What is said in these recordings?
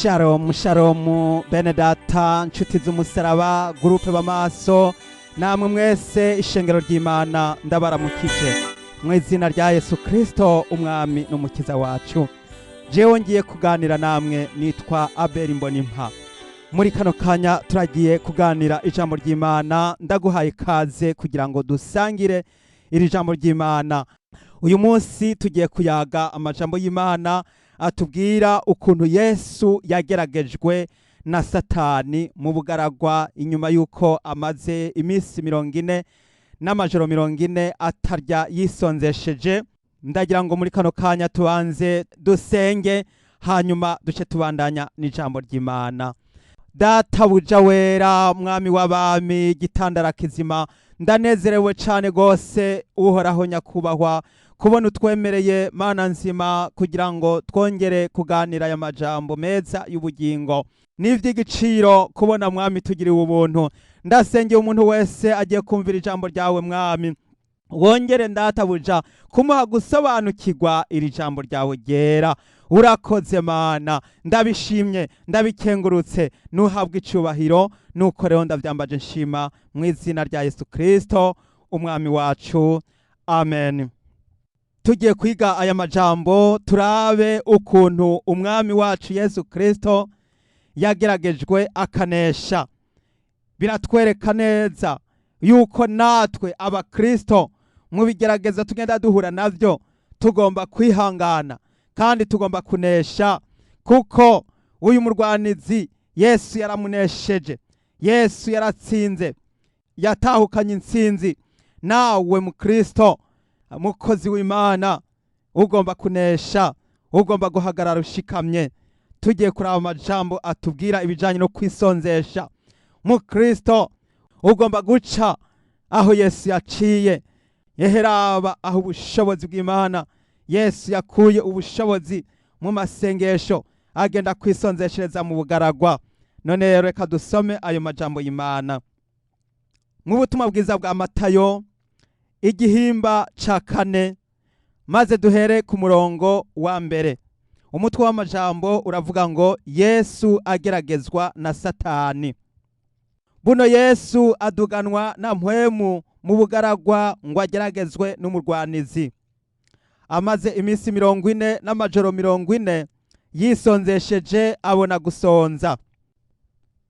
Shalom shalom, bene data, nshuti z'umusaraba, groupe b'amaso, namwe mwese ishengero ry'Imana, ndabaramukije mu izina rya Yesu Kristo, umwami n'umukiza wacu. Jewe ngiye kuganira namwe nitwa Abel Mbonimpa. Muri kano kanya turagiye kuganira ijambo ry'Imana. Ndaguhaye ikaze kugira ngo dusangire iri jambo ry'Imana. Uyu munsi tugiye kuyaga amajambo y'Imana atubwira ukuntu Yesu yageragejwe na Satani mu bugaragwa, inyuma y'uko amaze iminsi 40 n'amajoro 40 atarya, yisonzesheje. Ndagira ngo muri kano kanya tubanze dusenge, hanyuma duce tubandanya n'ijambo ry'Imana. Databuja wera, mwami w'abami, gitandara kizima, ndanezerewe cyane rwose, Uhoraho nyakubahwa, kubona utwemereye, Mana nzima, kugira ngo twongere kuganira aya majambo meza y'ubugingo. Ni iby'igiciro kubona, mwami, tugiriwe ubuntu. Ndasengeye umuntu wese agiye kumvira ijambo ryawe, mwami, wongere, ndatabuja, kumuha gusobanukirwa iri jambo ryawe ryera. Urakoze Mana, ndabishimye, ndabikengurutse, nuhabwa icubahiro. Nuko rero ndavyambaje nshima mu izina rya Yesu Kristo umwami wacu, amen. Tugiye kwiga aya majambo, turabe ukuntu umwami wacu Yesu Kristo yageragejwe akanesha. Biratwereka neza yuko natwe abakristo, mu bigerageza tugenda duhura navyo, tugomba kwihangana kandi tugomba kunesha, kuko uyu murwanizi Yesu yaramunesheje. Yesu yaratsinze, yatahukanye intsinzi. Nawe mukristo, mukozi w'Imana, ugomba kunesha, ugomba guhagarara ushikamye. Tugiye kuraba amajambo atubwira ibijanye no kwisonzesha. Mukristo, ugomba guca aho Yesu yaciye. Yeheraba aho ubushobozi bw'Imana, Yesu yakuye ubushobozi mu masengesho, agenda kwisonzeshereza mu bugaragwa. None rero reka dusome ayo majambo y'Imana mu butumwa bwiza bwa Matayo, igihimba ca 4, maze duhere ku murongo wa 1. Umutwe w'amajambo uravuga ngo: "Yesu ageragezwa na Satani." Buno Yesu aduganwa na Mpwemu mu bugaragwa ngo ageragezwe n'umurwanizi. Amaze iminsi 40 n'amajoro 40 yisonzesheje, abona gusonza.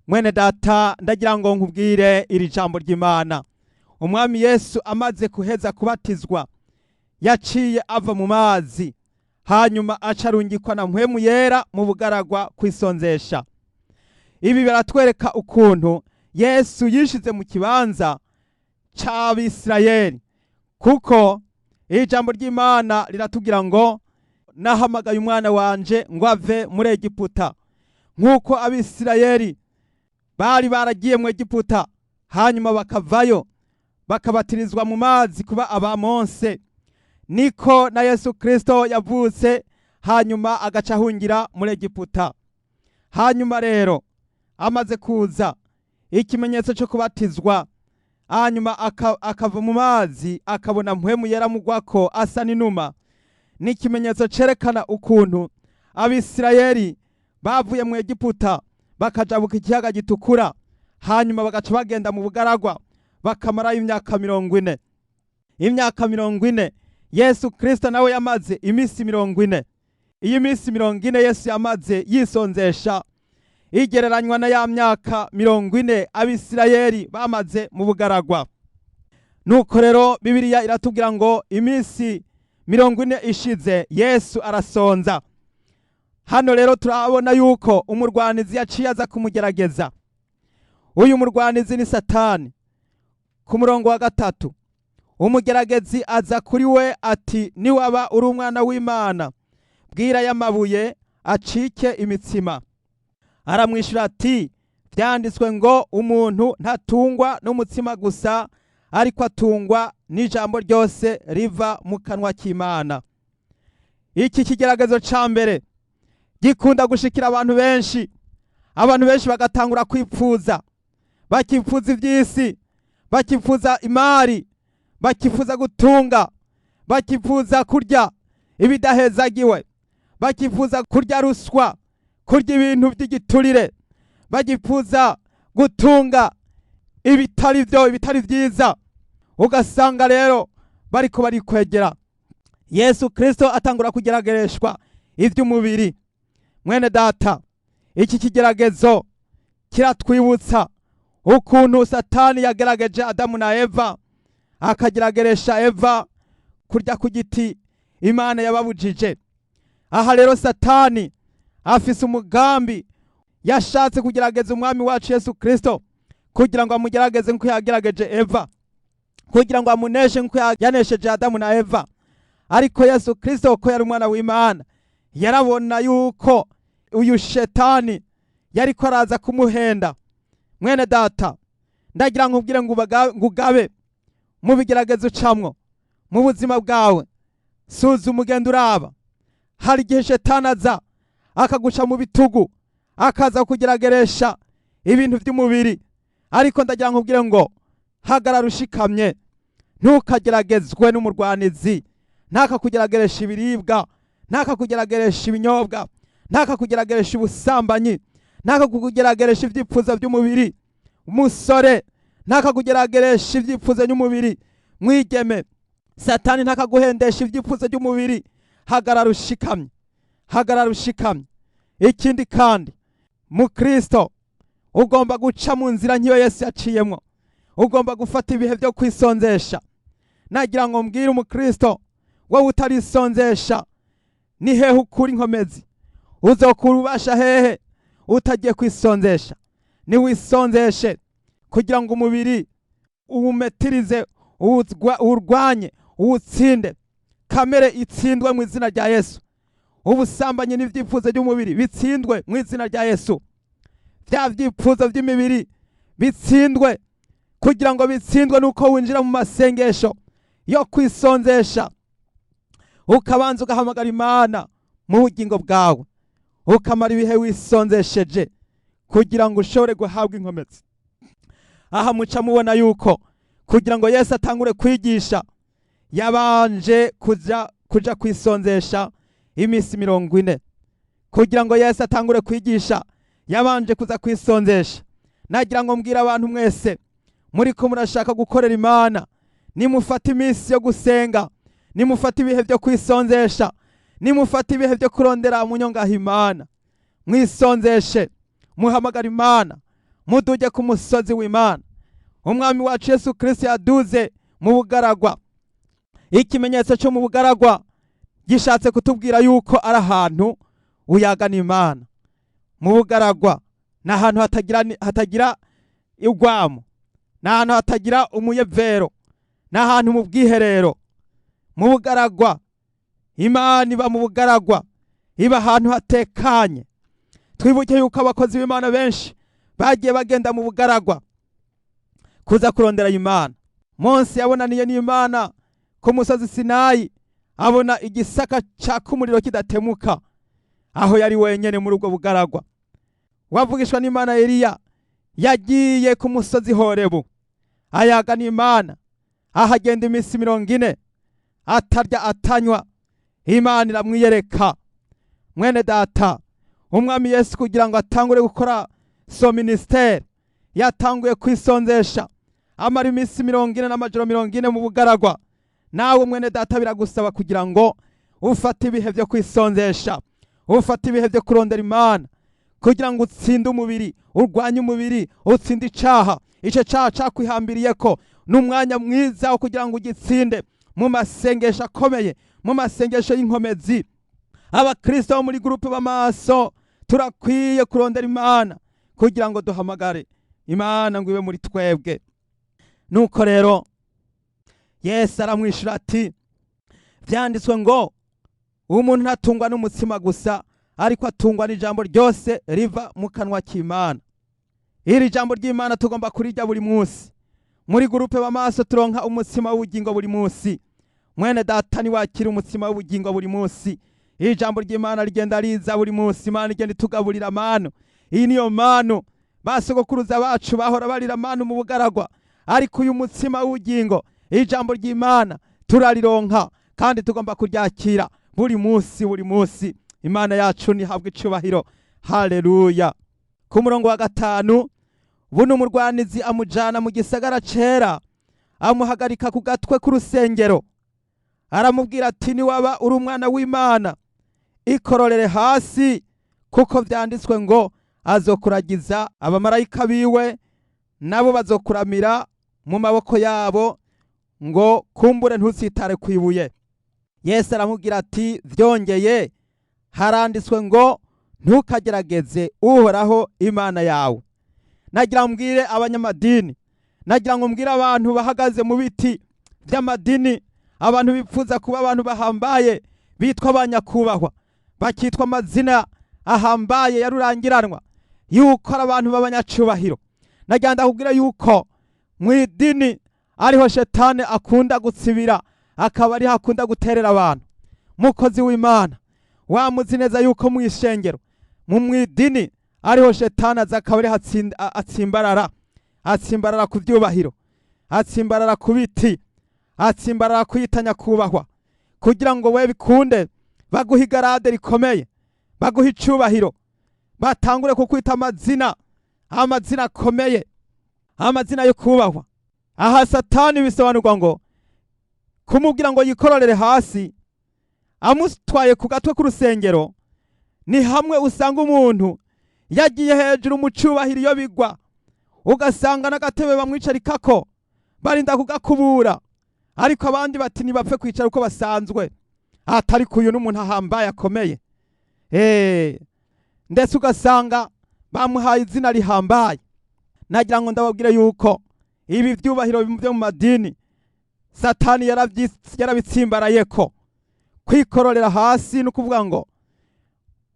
Mwene data, ndagira ngo nkubwire iri jambo ry'Imana. Umwami Yesu amaze kuheza kubatizwa, yaciye ava mu mazi, hanyuma acarungikwa na Mpwemu Yera mu bugaragwa kwisonzesha. Ibi biratwereka ukuntu Yesu yishize mu kibanza c'Abisirayeli, kuko iri jambo ry'Imana riratubwira ngo: "Nahamagaye umwana wanje ngo ave muri Egiputa." Nk'uko Abisirayeli bari baragiye mu Egiputa, hanyuma bakavayo bakabatirizwa mu mazi kuba abamonse, niko na Yesu Kristo yavutse, hanyuma agaca ahungira muri Egiputa. Hanyuma rero amaze kuza, ikimenyetso cyo kubatizwa, hanyuma akava mu mazi, akabona Mpwemu Yera amugwako asa n'inuma, ni ikimenyetso cerekana ukuntu Abisirayeli bavuye mu Egiputa, bakajabuka ikiyaga Gitukura, hanyuma bagaca bagenda mu bugaragwa, bakamarayo imyaka 40. Imyaka 40 Yesu Kristo nawe yamaze iminsi 40. Iyi minsi 40 Yesu yamaze yisonzesha igereranywa na ya myaka 40 Abisirayeli bamaze mu bugaragwa. Nuko rero Bibiliya iratubwira ngo iminsi 40 ishize, Yesu arasonza. Hano rero turabona yuko umurwanizi yaciye aza kumugerageza. Uyu murwanizi ni Satani. Ku murongo wa 3, umugeragezi aza kuri we ati: "Niwaba uri umwana w'Imana, bwira y'amabuye acike imitsima." Aramwishyura ati: "Byanditswe ngo umuntu ntatungwa n'umutsima gusa, ariko atungwa n'ijambo ryose riva mu kanwa k'Imana." Iki kigeragezo ca mbere gikunda gushikira abantu benshi. Abantu benshi bagatangura kwipfuza, bakipfuza iby'isi, bakifuza imari, bakifuza gutunga, bakifuza kurya ibidahezagiwe, bakifuza kurya ruswa. kurya ibintu by'igiturire, bagipfuza gutunga ibitari byo, ibitari byiza. Ugasanga rero bariko barikwegera. Yesu Kristo atangura kugeragereshwa iby'umubiri. Mwene data, iki kigeragezo kiratwibutsa ukuntu Satani yagerageje Adamu na Eva, akagerageresha Eva kurya ku giti Imana yababujije. Aha rero Satani afise umugambi, yashatse kugerageza Umwami wacu Yesu Kristo kugira ngo amugerageze nk'uko yagerageje Eva, kugira ngo amuneshe nk'uko yanesheje Adamu na Eva. Ariko Yesu Kristo, ko yari umwana w'Imana, yarabona yuko uyu shetani yariko araza kumuhenda. Mwene data, ndagira ngo ubwire ngo ugabe mu bigeragezo ucamwo mu buzima bwawe. Suzuma, ugenda uraba. Hari igihe shetani aza akaguca mu bitugu, akaza kugerageresha ibintu by'umubiri. Ariko ndagira ngo ubwire ngo hagarara ushikamye, ntukageragezwe n'umurwanizi. Ntakakugerageresha ibiribwa, ntakakugerageresha ibinyobwa, ntakakugerageresha ubusambanyi, ntakakugerageresha ibyifuzo by'umubiri. Umusore, ntakakugerageresha ibyifuzo by'umubiri. Mwigeme, Satani ntakaguhendesha ibyifuzo by'umubiri. Hagarara ushikamye, hagarara ushikamye. Ikindi kandi, Mukristo, ugomba guca mu nzira nk'iyo Yesu yaciyemo. Ugomba gufata ibihe byo kwisonzesha. Nagira ngo mbwire umukristo, wowe utarisonzesha, ni hehe ukura inkomezi? Uzokura ubasha hehe utagiye kwisonzesha? Niwisonzeshe kugira ngo umubiri uwumetirize, uwurwanye, uwutsinde, kamere itsindwe mu izina rya Yesu. Ubusambanyi n'ibyifuzo by'umubiri bitsindwe mu izina rya Yesu. Bya byifuzo by'imibiri bitsindwe. Kugira ngo bitsindwe nuko winjira mu masengesho yo kwisonzesha, ukabanza ugahamagara Imana mu bugingo bwawe, ukamara ibihe wisonzesheje kugira ngo ushobore guhabwa inkomezi. Aha muca mubona yuko kugira ngo Yesu atangure kwigisha, yabanje kuja kwisonzesha iminsi 40. Kugira ngo Yesu atangure kwigisha, yabanje kuza kwisonzesha. Nagira ngo mbwire abantu mwese muri ko murashaka gukorera Imana, nimufate iminsi yo gusenga, nimufate ibihe byo kwisonzesha, nimufate ibihe byo kurondera munyongaha Imana. Mwisonzeshe, muhamagara Imana, muduge ku musozi w'Imana. Umwami wacu Yesu Kristo yaduze mu bugaragwa. Ikimenyetso cyo mu bugaragwa gishatse kutubwira yuko ari ahantu uyagana Imana. Mu bugaragwa ni ahantu hatagira urwamo, ni ahantu hatagira umuyevero, ni ahantu mu bwiherero. Mu bugaragwa, Imana iba mu bugaragwa, iba ahantu hatekanye. Twibuke yuko abakozi b'Imana benshi bagiye bagenda mu bugaragwa kuza kurondera Imana. Mose yabonaniye n'Imana ku musozi Sinayi, abona igisaka caka umuriro kidatemuka, aho yari wenyene muri ubwo bugaragwa. Wavugishwa n'Imana Eliya yagiye ku musozi Horebu, ayaga n'Imana, ahagenda iminsi 40 atarya atanywa, Imana iramwiyereka. Mwene data, Umwami Yesu kugira ngo atangure gukora son ministère, yatanguye kwisonzesha, amara iminsi 40 n'amajoro 40 mu bugaragwa. Nawe mwene data, biragusaba kugira ngo ufate ibihe byo kwisonzesha, ufate ibihe byo kurondera Imana, kugira ngo utsinde umubiri, urwanye umubiri, utsinde icaha. Ico caha cakwihambiriye ko ni umwanya mwiza wo kugira ngo ugitsinde mu masengesho akomeye, mu masengesho y'inkomezi. Abakristo bo muri groupe b'amaso, turakwiye kurondera Imana kugira ngo duhamagare Imana ngo ibe muri twebwe. Nuko rero Yesu aramwishura ati: "Vyanditswe ngo umuntu ntatungwa n'umutsima gusa, ariko atungwa n'ijambo ryose riva mu kanwa k'Imana." Iri jambo ry'Imana tugomba kurirya buri munsi. Muri groupe b'amaso turonka umutsima w'ubugingo buri munsi. Mwene data, niwakira umutsima w'ubugingo buri munsi, iri jambo ry'Imana rigenda riza buri munsi. Imana igenda itugaburira manu. Iyi niyo manu basogokuruza bacu bahora barira manu mu bugaragwa, ariko uyu mutsima w'ubugingo, ijambo ry'Imana, turarironka kandi tugomba kuryakira buri munsi, buri munsi. Imana yacu nihabwa icubahiro. Haleluya. Ku murongo wa 5, buno umurwanizi amujana mu gisagara cera, amuhagarika ku gatwe k'urusengero, aramubwira ati: "Niwaba uri umwana w'Imana, ikororere hasi, kuko vyanditswe ngo: 'Azokuragiza abamarayika biwe, nabo bazokuramira mu maboko yabo, ngo kumbure ntusitare kwibuye.'" Yesu aramubwira ati: "Vyongeye haranditswe ngo: 'Ntukagerageze Uhoraho Imana yawe.'" Nagira mbwire abanyamadini, nagira ngo mbwire abantu bahagaze mu biti by'amadini, abantu bipfuza kuba abantu bahambaye, bitwa abanyakubahwa, bakitwa amazina ahambaye ya rurangiranwa, yuko ari abantu b'abanyacubahiro. Nagira ndakubwira yuko mu idini ariho shetani akunda gutsibira, akaba ariho akunda guterera abantu. Mukozi w'Imana, wamuzi neza yuko mu ishengero, mu idini, ariho shetani aza akaba ariho atsimbarara, atsimbarara ku byubahiro, atsimbarara ku biti, atsimbarara kwita nyakubahwa, kugira ngo we bikunde baguhe igarade rikomeye, baguhe icubahiro, batangure kukwita amazina, amazina akomeye, amazina yo kubahwa. Aha Satani bisobanurwa ngo kumubwira ngo yikororere hasi, amutwaye ku gatwe k'urusengero, ni hamwe usanga umuntu yagiye hejuru mu cubahiro iyo bigwa, ugasanga n'agatebe bamwicarikako barinda kugakubura, ariko abandi bati ntibapfe kwicara uko basanzwe, atari kuyu n'umuntu ahambaye akomeye. Ndetse ugasanga bamuhaye izina rihambaye. Nagira ngo ndababwire yuko ibi byubahiro byo mu madini Satani yarabitsimbaraye ko kwikororera hasi ni ukuvuga ngo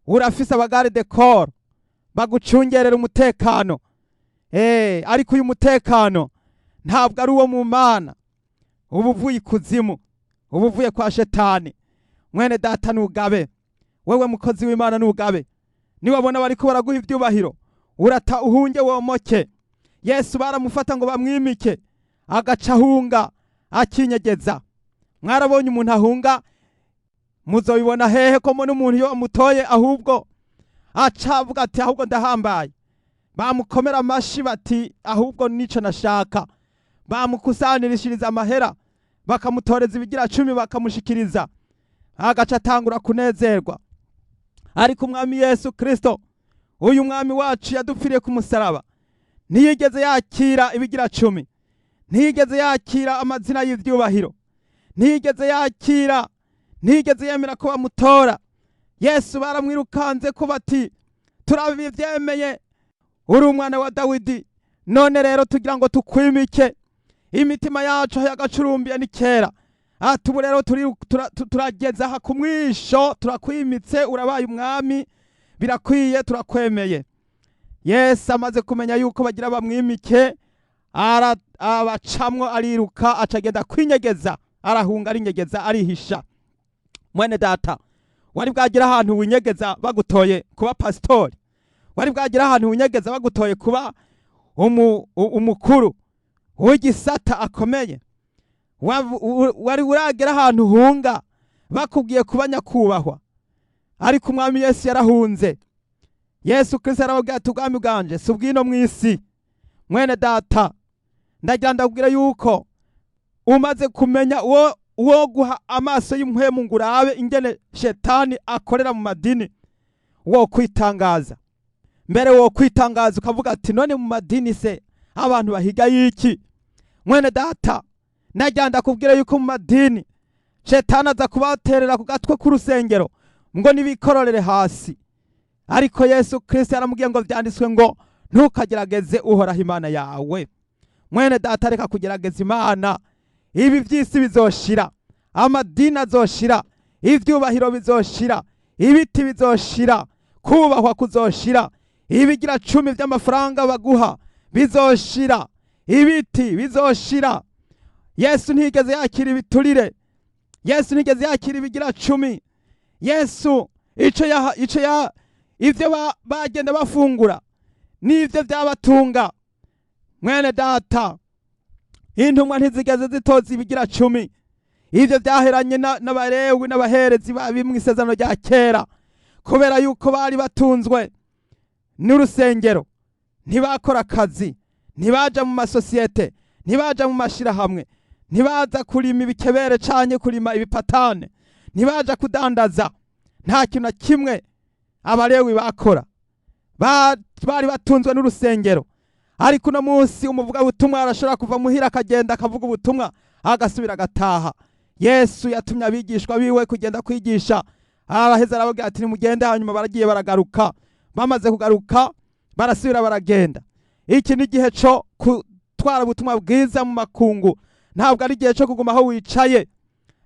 urafise aba garde corps bagucungerera umutekano. Ariko uyu mutekano ntabwo ari uwo mu Mana, uba uvuye ikuzimu, uba uvuye kwa shetani. Mwene data, nugabe. Wewe mukozi w'Imana, nugabe. Niwabona bariko baraguha ivyubahiro, urata uhunge, womoke. Yesu baramufata ngo bamwimike, agaca ahunga akinyegeza. Mwarabonye umuntu ahunga? Muzobibona hehe ko mbona umuntu iyo amutoye ahubwo aca avuga ati: "Ahubwo ndahambaye"? Bamukomera amashi bati: "Ahubwo nico nashaka." Bamukusanirishiriza amahera, bakamutoreza ibigira 10, bakamushikiriza, agaca atangura kunezerwa. Ariko umwami Yesu Kristo, uyu mwami wacu yadupfiriye ku musaraba, ntiyigeze yakira ibigira 10, ntiyigeze yakira amazina y'ivyubahiro, ntiyigeze yakira, ntiyigeze yemera ko bamutora. Yesu baramwirukanze ko bati: "Turabivyemeye, uri umwana wa Dawidi, none rero tugira ngo tukwimike, imitima yacu yagacurumbiye ni kera. Ati ubu rero turageze aha ku mwisho, turakwimitse, urabaye umwami, birakwiye, turakwemeye." Yesu amaze kumenya yuko bagira bamwimike, abacamwo ariruka, acagenda kwinyegeza, arahunga, arinyegeza, arihisha. Mwene data, wari bwagira ahantu winyegeza bagutoye kuba pasitori? Wari bwagira ahantu winyegeza bagutoye kuba umukuru w'igisata akomeye? Wari uragera ahantu uhunga bakubwiye kuba nyakubahwa? Ariko umwami Yesu yarahunze. Yesu Kristo yarababwiye ati: "Ubwami bwanje si ubwino mw'isi." Mwene data, ndagira ndabwira yuko umaze kumenya uwo guha amaso y'impwemu ngo urabe ingene shetani akorera mu madini, wo kwitangaza mbere, wo kwitangaza ukavuga ati: "None mu madini se abantu bahiga yiki?" Mwene data, nagira ndakubwira yuko mu madini shetani aza kubaterera ku gatwe k'urusengero ngo nibikororere hasi. Ariko Yesu Kristo yaramubwiye ngo: "Vyanditswe ngo: 'Ntukagerageze Uhoraho Imana yawe.'" Mwene data, reka kugerageza Imana. Ibi vy'isi bizoshira, amadini azoshira, ivyubahiro bizoshira, ibiti bizoshira, kubahwa kuzoshira, ibigira 10 vy'amafaranga baguha bizoshira, ibiti bizoshira. Yesu ntiyigeze yakira ibiturire, Yesu ntiyigeze yakira ibigira 10. Yesu ico yaha, ico ya ivyo bagenda bafungura n'ivyo vyabatunga. Mwene data, intumwa ntizigeze zitoza ibigira 10. Ivyo vyaheranye n'abarewi n'abaherezi babi mu isezerano rya kera, kubera yuko bari batunzwe. N'urusengero, ntibakora akazi, ntibaja mu masosiyete, ntibaja mu mashirahamwe, ntibaza kurima ibikebere canke kurima ibipatane, ntibaja kudandaza. Nta kintu na kimwe Abalewi bakora. Bari batunzwe n'urusengero. Ariko uno munsi umuvugabutumwa arashobora kuva muhira akagenda akavuga ubutumwa, agasubira agataha. Yesu yatumye abigishwa biwe kugenda kwigisha, araheza arababwira ati: "Nimugende." Hanyuma baragiye, baragaruka. Bamaze kugaruka barasubira baragenda. Iki ni igihe cyo gutwara ubutumwa bwiza mu makungu. Ntabwo ari igihe cyo kuguma aho wicaye,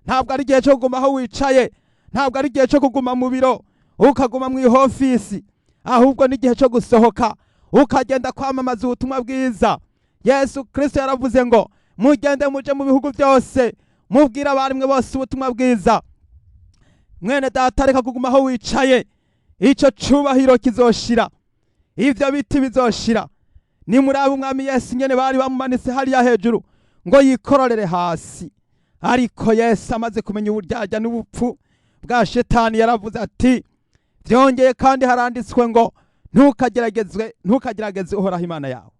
ntabwo ari igihe cyo kuguma aho wicaye, ntabwo ari igihe cyo kuguma mu biro, ukaguma mu ihofisi, ahubwo ni igihe cyo gusohoka ukagenda kwamamaza ubutumwa bwiza. Yesu Kristo yaravuze ngo: "Mugende muje mu bihugu byose, mubwire abarimwe bose ubutumwa bwiza." Mwene data, reka kuguma aho wicaye. Icyo cubahiro kizoshira, ivyo biti bizoshira. Nimuraba Umwami Yesu nyene bari bamumanitse hariya hejuru ngo yikororere hasi. Ariko Yesu amaze kumenya uburyarya n'ubupfu bwa Shetani, yaravuze ati: "Byongeye kandi haranditswe ngo: ntukageragezwe, ntukagerageze Uhoraho Imana yawe."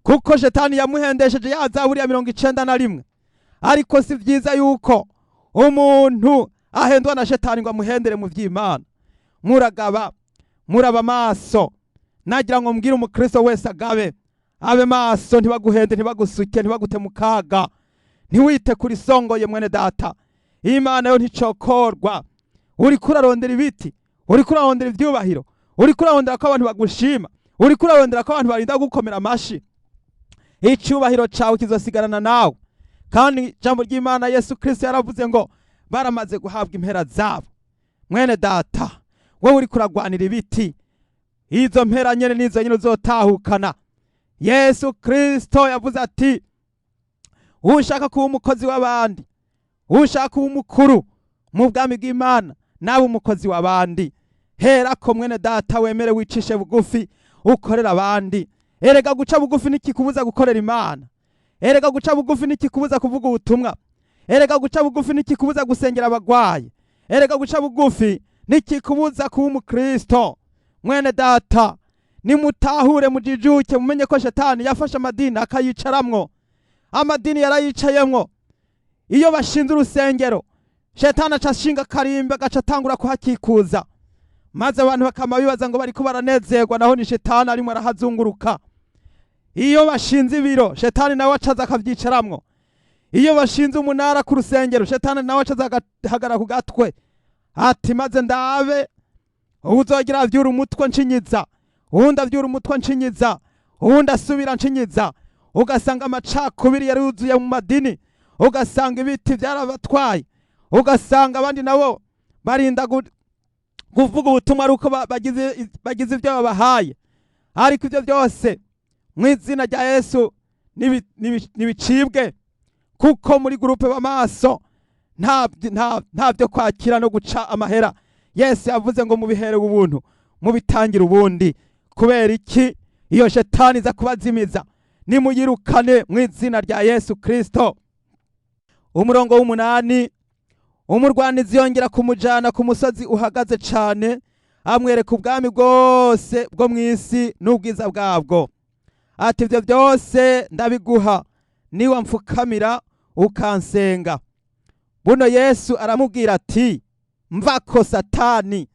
Kuko Shetani yamuhendesheje ya zaburi ya 91. Ariko si byiza yuko umuntu ahendwa na Shetani ngo amuhendere mu by'Imana. Muragaba, muraba maso. Nagira ngo mbwire umukristo wese agabe, abe maso, ntibaguhende, ntibagusuke, ntibagute mu kaga. Ntiwite kuri songoye, mwene data. Imana yo nticokorwa. Uriko urarondera ibiti, uriko urarondera ivyubahiro, uriko urarondera ko abantu bagushima, uriko urarondera ko abantu barinda gukomera amashi. Icyubahiro cawe kizosigarana nawe. Kandi ijambo ry'Imana, Yesu Kristo yaravuze ngo baramaze guhabwa impera zabo. Mwene data, wowe uriko uragwanira ibiti, izo mpera nyene nizo nyene uzotahukana. Yesu Kristo yavuze ati: "Ushaka kuba umukozi w'abandi, ushaka kuba umukuru mu bwami bw'Imana, nawe umukozi w'abandi." Herako, mwene data, wemere wicishe bugufi, ukorera abandi. Erega guca bugufi ntikikubuza gukorera Imana. Erega guca bugufi ntikikubuza kuvuga ubutumwa. Erega guca bugufi ntikikubuza gusengera abagwayi. Erega guca bugufi ntikikubuza kuba umukristo. Mwene data, nimutahure, mujijuke, mumenye ko Shetani yafashe amadini akayicaramwo. Amadini yarayicayemwo. Iyo bashinze urusengero, Shetani aca ashinga akarimbi, agaca atangura kuhakikuza, maze abantu bakama bibaza ngo bariko baranezerwa, naho ni Shetani arimo arahazunguruka. Iyo bashinze ibiro, Shetani nawe acaza akavyicaramwo. Iyo bashinze umunara ku rusengero, Shetani nawe acaza agahagarara ku gatwe, ati: "Maze ndabe uzogira avyura umutwe nshinyiza, uwundi avyura umutwe nshinyiza, uwundi asubira nshinyiza." Ugasanga amacakubiri yari yuzuye mu madini, ugasanga ibiti byarabatwaye, ugasanga abandi nabo barinda kuvuga ubutumwa ari uko bagize ibyo babahaye. Ariko ibyo byose mu izina rya Yesu nibicibwe, kuko muri groupe b'amaso nta byo kwakira no guca amahera. Yesu yavuze ngo: "Mubihere ubuntu, mubitangira ubundi." Kubera iki iyo Shetani iza kubazimiza? Nimuyirukane mu izina rya Yesu Kristo. Umurongo w'8: umurwanizi yongera kumujana ku musozi uhagaze cane, amwereka ubwami bwose bwo mu isi n'ubwiza bwabwo, ati: "Ibyo byose ndabiguha niba mfukamira ukansenga." Buno Yesu aramubwira ati: "Mvako, Satani,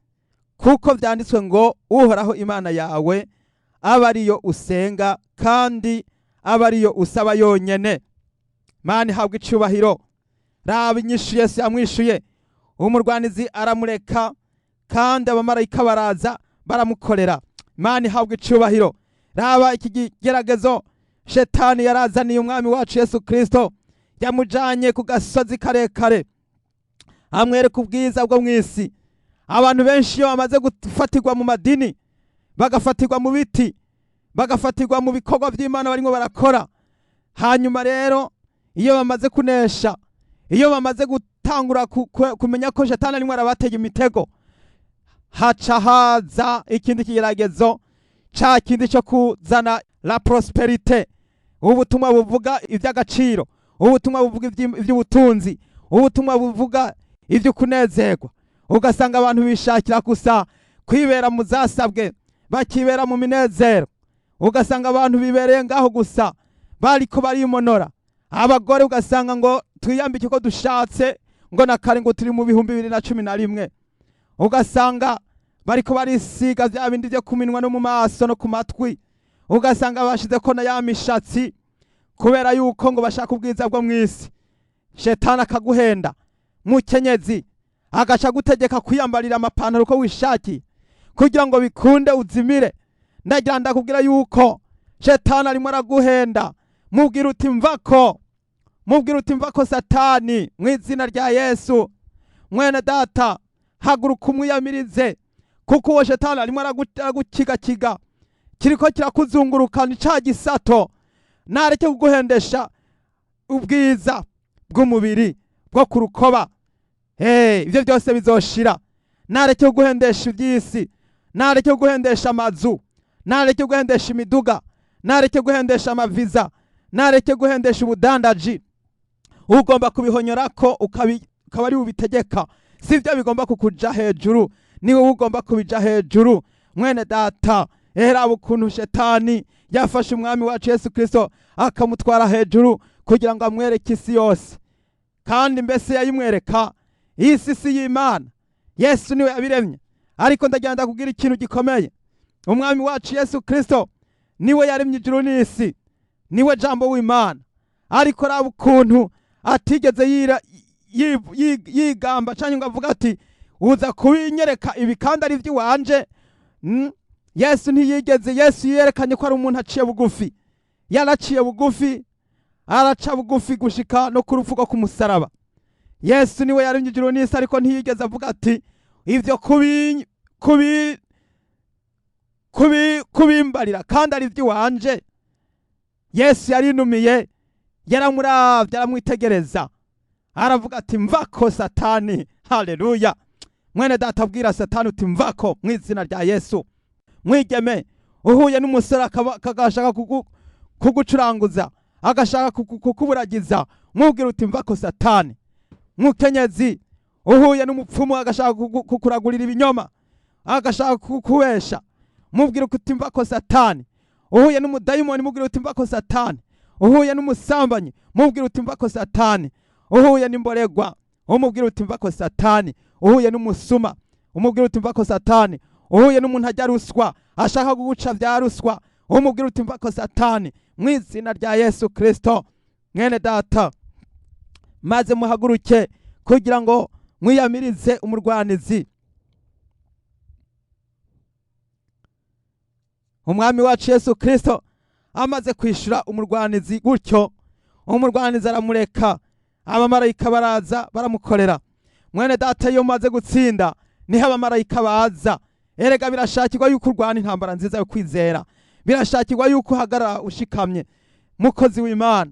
kuko vyanditswe ngo: Uhoraho Imana yawe aba ariyo usenga, kandi aba ariyo usaba yonyene." Mana ihabwa icubahiro. Raba inyishu Yesu yamwishuye. Umurwanizi aramureka, kandi abamarayika baraza baramukorera. Mana ihabwa icubahiro. Raba iki kigeragezo Shetani yarazaniye Umwami wacu Yesu Kristo. Yamujanye ku gasozi karekare, amwereka ubwiza bwo mu isi. Abantu benshi iyo bamaze gufatirwa mu madini, bagafatirwa mu biti, bagafatirwa mu bikorwa by'Imana barimo barakora, hanyuma rero iyo bamaze kunesha, iyo bamaze gutangura kumenya ko Shetani arimo arabatega imitego, haca haza ikindi kigeragezo, ca kindi cyo kuzana la prospérité, ubutumwa buvuga iby'agaciro, ubutumwa buvuga iby'ubutunzi, ubutumwa buvuga ibyo kunezerwa. Ugasanga abantu bishakira gusa Kwibera mu zasabwe, bakibera mu minezero, ugasanga abantu bibereye ngaho gusa bariko barimonora. Abagore ugasanga ngo twiyambike uko dushatse, ngo na kare ngo turi mu 2011, ugasanga bariko barisiga vya bindi vyo ku minwa no mu maso no ku matwi, ugasanga bashizeko na ya mishatsi kubera yuko ngo bashaka ubwiza bwo mw'isi. Shetani akaguhenda, mukenyezi, agaca gutegeka kwiyambarira amapantaro uko wishakiye kugira ngo bikunde uzimire. Ndagira ndakubwira yuko shetani arimo araguhenda. Mubwira uti mvako, mubwira uti mvako Satani, mu izina rya Yesu. Mwene data, haguruka umwiyamirize, kuko uwo shetani arimo aragukigakiga, kiriko kirakuzunguruka, ni ca gisato. Nareke kuguhendesha ubwiza bw'umubiri bwo ku rukoba. Hey, ibyo byose bizoshira. Nareke kuguhendesha iby'isi, nareke kuguhendesha amazu, nareke kuguhendesha imiduga, nareke guhendesha amaviza, nareke guhendesha ubudandaji. Ugomba kubihonyorako ukaba ari bubitegeka. Sibyo bigomba kukuja hejuru, ni wowe ugomba kubija hejuru. Mwene data, raba ukuntu shetani yafashe umwami wacu Yesu Kristo akamutwara hejuru kugira ngo amwereke isi yose. Kandi mbese yayimwereka? Isi si y'Imana, Yesu niwe yabiremye. Ariko ndagira ndakubwira ikintu gikomeye: umwami wacu Yesu Kristo niwe yaremye ijuru n'isi, niwe jambo w'Imana. Ariko raba ukuntu atigeze yigamba canke ngo avuga ati uza kubinyereka ibi kandi ari ivy'iwanje. Yesu ntiyigeze. Yesu yerekanye ko ari umuntu aciye bugufi. Yaraciye bugufi, araca bugufi gushika no ku rupfu rwo ku musaraba. Yesu niwe yaremye ijuru n'isi, ariko ntiyigeze avuga ati ivyo kubimbarira kandi ari ivy'iwanje. Yesu yarinumiye, yaramuravye, aramwitegereza, aravuga ati mvako Satani. Haleluya! Mwene data, abwira Satani uti mvako mu izina rya Yesu. Mwigeme, uhuye n'umusore akagashaka kugucuranguza, agashaka kukuburagiza, mubwira uti mvako Satani. Mukenyezi, uhuye n'umupfumu agashaka kukuragurira ibinyoma, agashaka kukubesha, mubwira uti mvako Satani. Uhuye n'umudayimoni, mubwira uti mvako Satani. Uhuye n'umusambanyi, mubwira uti mvako Satani. Uhuye n'imboregwa, umubwira uti mvako Satani. Uhuye n'umusuma, umubwira uti mvako Satani. Uhuye n'umuntu ajya ruswa, ashaka kuguca vya ruswa, umubwira uti mvako Satani, mu izina rya Yesu Kristo. Mwene data, maze muhaguruke kugira ngo mwiyamirize umurwanizi. Umwami wacu Yesu Kristo amaze kwishura umurwanizi gutyo, umurwanizi aramureka, abamarayika baraza baramukorera. Mwene data, iyo umaze gutsinda niho abamarayika baza. Erega birashakirwa yuko urwana intambara nziza yo kwizera, birashakirwa yuko uhagarara ushikamye. Mukozi w'Imana,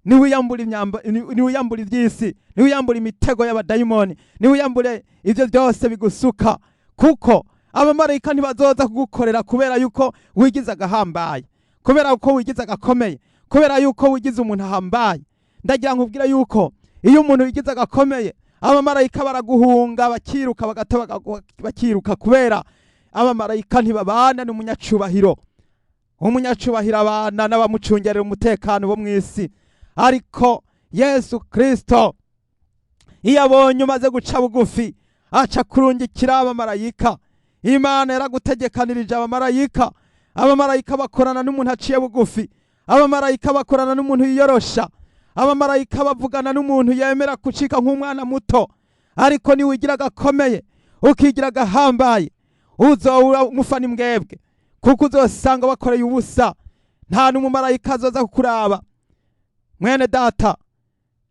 niwiyambura imyamba, niwiyambura iby'isi, niwiyambura imitego y'abadayimoni, niwiyambure ibyo byose bigusuka, kuko abamarayika ntibazoza kugukorera kubera yuko wigize agahambaye, kubera yuko wigize agakomeye, kubera yuko wigize umuntu ahambaye. Ndagira nkubwira yuko iyo umuntu yigize agakomeye, abamarayika baraguhunga, bakiruka, bagata, bakiruka, kubera abamarayika ntibabana n'umunyacubahiro. Umunyacubahiro abana n'abamucungerera umutekano bo mw'isi. Ariko Yesu Kristo iyo abonye umaze guca bugufi, aca kurungikira abamarayika. Imana yaragutegekanirije abamarayika. Abamarayika bakorana n'umuntu aciye bugufi, abamarayika bakorana n'umuntu yiyorosha, abamarayika bavugana n'umuntu yemera gucika nk'umwana muto. Ariko niwigira agakomeye, ukigira agahambaye, uzobura umufana imbwebwe, kuko uzosanga wakoreye ubusa, nta n'umumarayika azoza kukuraba. Mwene data,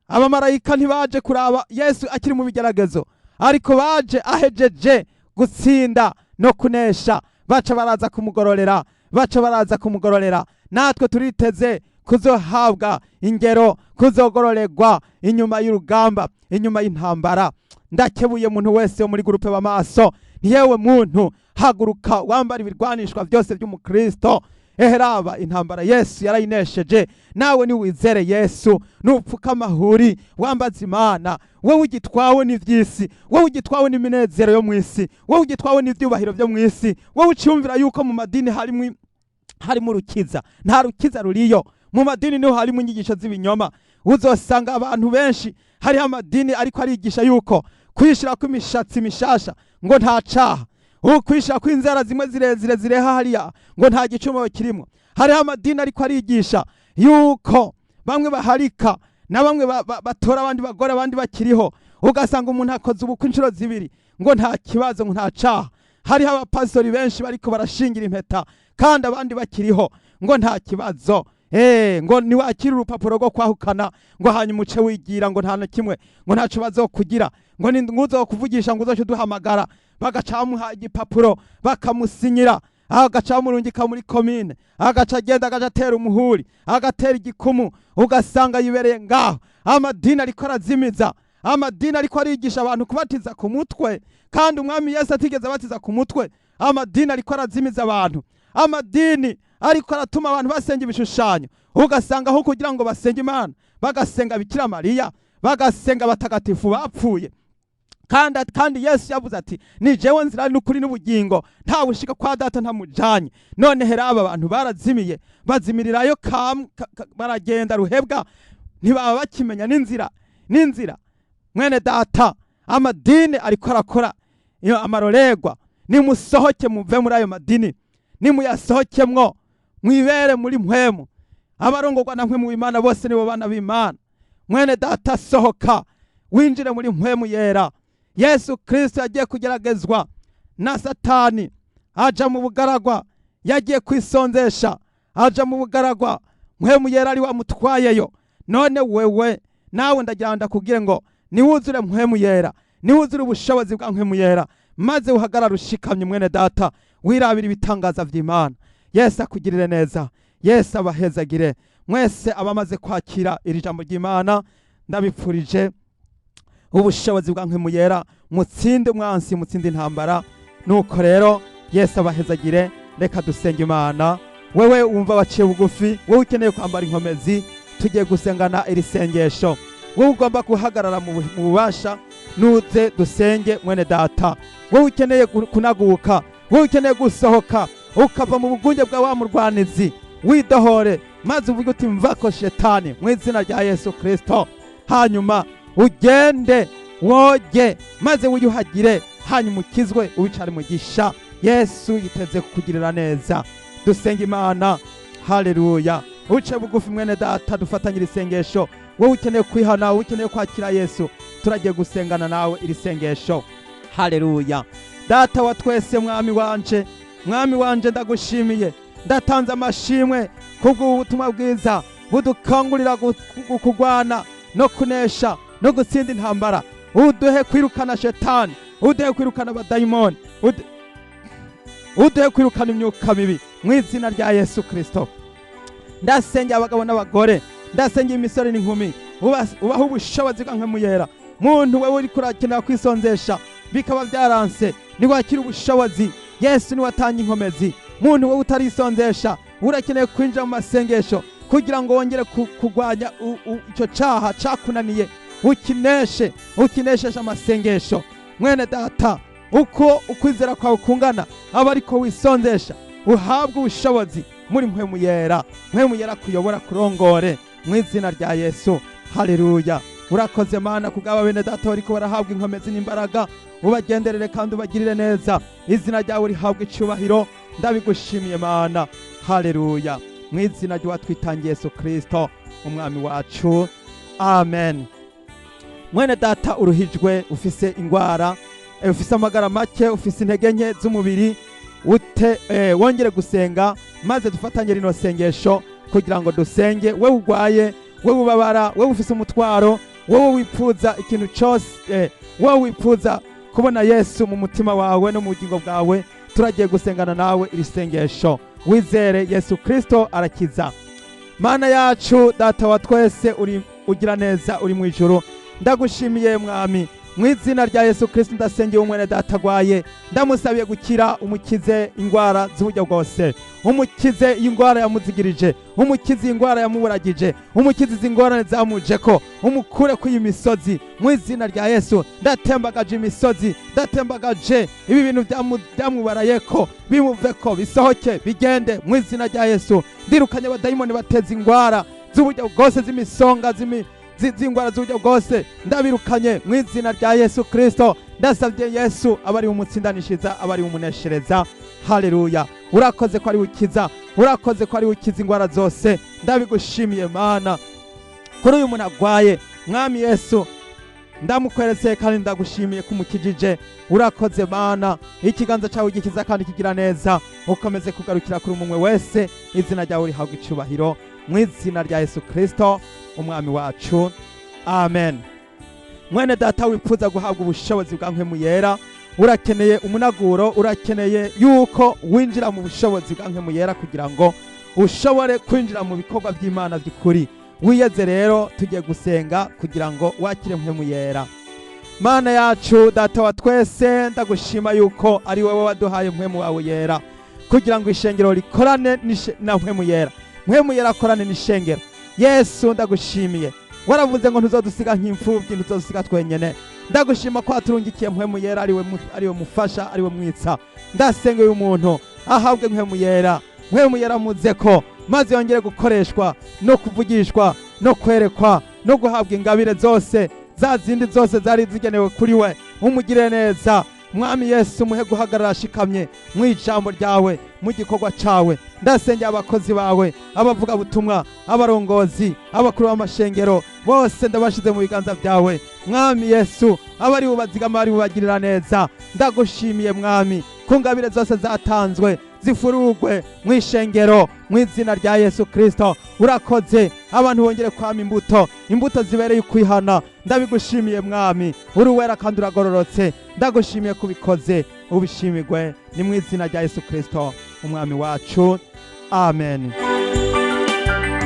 abamarayika ntibaje kuraba Yesu akiri mu bigeragezo, ariko baje ahejeje gutsinda no kunesha, baca baraza kumugororera, baca baraza kumugororera. Natwe turiteze kuzohabwa ingero, kuzogororerwa inyuma y'urugamba, inyuma y'intambara. Ndakebuye umuntu wese wo muri groupe b'amaso, yewe muntu, haguruka wambara ibirwanishwa byose by'umukristo. Eheraba intambara Yesu yarayinesheje. Nawe niwizere Yesu, nupfuka amahuri wambaza Imana. Wowe ugitwawe n'ivy'isi, wowe ugitwawe n'iminezero yo mw'isi, wowe ugitwawe n'ivyubahiro vyo mw'isi, wowe uciyumvira yuko mu madini harimo urukiza, nta rukiza ruriyo. Mu madini niho harimo inyigisho z'ibinyoma. Uzosanga abantu benshi hariho amadini ariko arigisha yuko kwishira kw'imishatsi mishasha ngo nta caha, ukwishira kw'inzara zimwe zirezire zireha hariya ngo nta gicumuro kirimo. Hariho amadini ariko arigisha yuko bamwe baharika na bamwe batora abandi bagore abandi bakiriho, ugasanga umuntu akoze ubukwe inshuro zibiri ngo nta kibazo, ngo nta caha. Hariho abapasitori benshi bariko barashingira impeta kandi abandi bakiriho ngo nta kibazo. Ngo niwakira urupapuro rwo kwahukana ngo hanyuma uce wigira ngo nta na kimwe, ngo ntaco bazokugira, ngo nguzokuvugisha ngo uzoce uduhamagara. Bagaca bamuha igipapuro bakamusinyira, agaca bamurungika muri komine, agaca agenda agaca atera umuhuri, agatera igikumu, ugasanga yibereye ngaho. Amadini ariko arazimiza, amadini ariko arigisha abantu kubatiza ku mutwe kandi umwami Yesu atigeze abatiza ku mutwe. Amadini ariko arazimiza abantu, amadini ariko aratuma abantu basenga ibishushanyo, ugasanga aho kugira ngo basenge Imana bagasenga Bikira Mariya, bagasenga abatagatifu bapfuye. Kandi Yesu yavuze ati ni jewe nzira n'ukuri n'ubugingo, ntawe ushika kwa Data ntamujanye. None heraba abantu barazimiye, bazimirirayo baragenda ruhebwa, ntibaba bakimenya n'inzira n'inzira. Mwene Data, amadini ariko arakora iyo amarorerwa. Nimusohoke muve muri ayo madini, nimuyasohokemwo mwibere muri mpwemu. Abarongorwa na mpwemu w'Imana bose nibo bana b'Imana. Mwene Data, sohoka winjire muri mpwemu yera. Yesu Kristo yagiye kugeragezwa na Satani aja mu bugaragwa, yagiye kwisonzesha aja mu bugaragwa, mpwemu yera ari wamutwayeyo. None wewe nawe ndagira ndakubwire ngo niwuzure mpwemu yera, niwuzure ubushobozi bwa mpwemu yera, maze uhagarare ushikamye. Mwene Data, wirabira ibitangaza vy'Imana. Yesu akugirire neza, Yesu abahezagire mwese. Abamaze kwakira iri jambo ry'Imana, ndabipfurije ubushobozi bwa mpwemu yera, mutsinde umwansi, mutsinde intambara. Nuko rero Yesu abahezagire. Reka dusenge Imana. Wewe wumva waciye bugufi, wowe ukeneye kwambara inkomezi, tugiye gusengana iri sengesho. Wowe ugomba guhagarara mu bubasha, nuze dusenge. Mwene Data, wowe ukeneye kunaguka, wowe ukeneye gusohoka ukava mu bugunge bwa wa murwanizi, widohore maze uvuge uti mvako shetani mu izina rya Yesu Kristo, hanyuma ugende woge maze wiyuhagire, hanyuma ukizwe ubicare mugisha. Yesu yiteze kukugirira neza. Dusenge Imana. Haleluya. Uce bugufi mwene Data, dufatanyire isengesho. Wowe ukeneye kwihana, wowe ukeneye kwakira Yesu, turagiye gusengana nawe iri sengesho. Haleluya. Data wa twese, Mwami wanje, Mwami wanje, ndagushimiye, ndatanze amashimwe kubw'ubu butumwa bwiza budukangurira kurwana no kunesha no gutsinda intambara. Uduhe kwirukana shetani, uduhe kwirukana abadayimoni, uduhe kwirukana imyuka mibi mu izina rya Yesu Kristo. Ndasengera abagabo n'abagore, ndasengera imisore n'inkumi, ubaha ubushobozi bwa mpwemu yera. Muntu wewe uriko urakenera kwisonzesha bikaba byaranse, niwakira ubushobozi. Yesu niwe atanga inkomezi. Muntu wewe utarisonzesha, urakeneye kwinjira mu masengesho kugira ngo wongere kurwanya icyo caha cakunaniye, ukineshe, ukinesheshe amasengesho. Mwene Data, uko ukwizera kwawe kungana aba ariko wisonzesha, uhabwe ubushobozi muri mpwemu yera. Mpwemu yera kuyobora, kurongore mu izina rya Yesu. Haleluya. Urakoze Mana kubw'aba bene Data bariko barahabwa inkomezi n'imbaraga, ubagenderere kandi ubagirire neza, izina ryawe rihabwe icyubahiro. Ndabigushimiye Mana. Haleluya. Mu izina ry'uwatwitangiye Yesu Kristo umwami wacu, amen. Mwene Data uruhijwe, ufise ingwara, ufise amagara make, ufise intege nke z'umubiri, ute wongere gusenga maze dufatanye rino sengesho kugira ngo dusenge. Wewe urwaye, wewe ubabara, wewe ufise umutwaro, wewe wipfuza ikintu cyose, wewe wipfuza kubona Yesu mu mutima wawe no mu bugingo bwawe, turagiye gusengana nawe iri sengesho. Wizere Yesu Kristo arakiza. Mana yacu, Data wa twese uri ugira neza uri mu ijuru, ndagushimiye Mwami. Mu izina rya Yesu Kristo, ndasengeye umwene data agwaye, ndamusabiye gukira. Umukize ingwara z'uburyo bwose, umukize ingwara yamuzigirije, umukize ingwara yamuburagije, umukize izi ngorane zamujeko, umukure ku iyi misozi. Mu izina rya Yesu, ndatembagaje imisozi, ndatembagaje ibi bintu byamubarayeko, bimuveko, bisohoke, bigende mu izina rya Yesu. Ndirukanye abadayimoni bateza ingwara z'uburyo bwose, z'imisonga, z'ingwara z'uburyo bwose, ndabirukanye mu izina rya Yesu Kristo. Ndasabye Yesu aba ari umutsindanishiriza, aba ari umuneshereza. Haleluya! Urakoze ko ari ukiza, urakoze ko ari ukiza ingwara zose. Ndabigushimiye, Mana. Kuri uyu muntu agwaye, Mwami Yesu, ndamukweretse kandi ndagushimiye ko umukijije. Urakoze, Mana. Ikiganza cyawe gikiza kandi kigira neza, ukomeze kugarukira kuri umwe wese. Izina ryawe rihabwa icubahiro, mu izina rya Yesu Kristo umwami wacu, amen. Mwene data wifuza guhabwa ubushobozi bwa Mpwemu Yera, urakeneye umunaguro, urakeneye yuko winjira mu bushobozi bwa Mpwemu Yera kugira ngo ushobore kwinjira mu bikorwa by'Imana by'ukuri. Wiyeze rero, tugiye gusenga kugira ngo wakire Mpwemu Yera. Mana yacu, Data wa twese, ndagushima yuko ari wowe waduhaye Mpwemu wawe Yera kugira ngo ishengero rikorane na Mpwemu Yera, Mpwemu Yera akorane n'ishengero. Yesu, ndagushimiye. Waravuze ngo ntuzodusiga nk'imfubyi, ntuzodusiga twenyene. Ndagushima ko waturungikiye Mpwemu Yera, ariwe mufasha, ariwe mwitsa. Ndasenga uyu muntu ahabwe Mpwemu Yera. Mpwemu Yera amuze ko maze yongere gukoreshwa no kuvugishwa no kwerekwa no guhabwa ingabire zose, za zindi zose zari zigenewe kuri we. Umugire neza, Mwami Yesu, muhe guhagarara ashikamye mu ijambo ryawe, mu gikorwa cawe. Ndasengera abakozi bawe, abavugabutumwa, abarongozi, abakuru b'amashengero, bose ndabashize mu biganza byawe, Mwami Yesu, abari bubazigama, bari bubagirira neza. Ndagushimiye, Mwami, ku ngabire zose zatanzwe, zifurugwe mu ishengero mu izina rya Yesu Kristo. Urakoze. Abantu bongere kwama imbuto, imbuto zibereye ukwihana. Ndabigushimiye, Mwami. Uri wera kandi uragororotse. Ndagushimiye kubikoze, ubishimirwe. Ni mu izina rya Yesu Kristo umwami wacu, amen.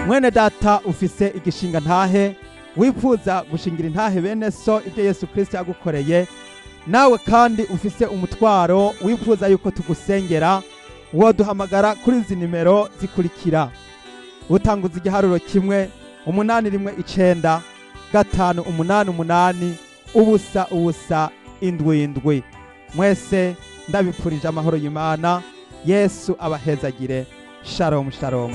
Mwene data ufise igishinga ntahe, wifuza gushingira intahe bene so ibyo Yesu Kristo yagukoreye, nawe kandi ufise umutwaro wifuza yuko tugusengera, woduhamagara kuri izi nimero zikurikira: utanguza igiharuro 1, 819 588 0 0 7 7. Mwese ndabipfurije amahoro y'Imana. Yesu abahezagire. Shalom, shalom.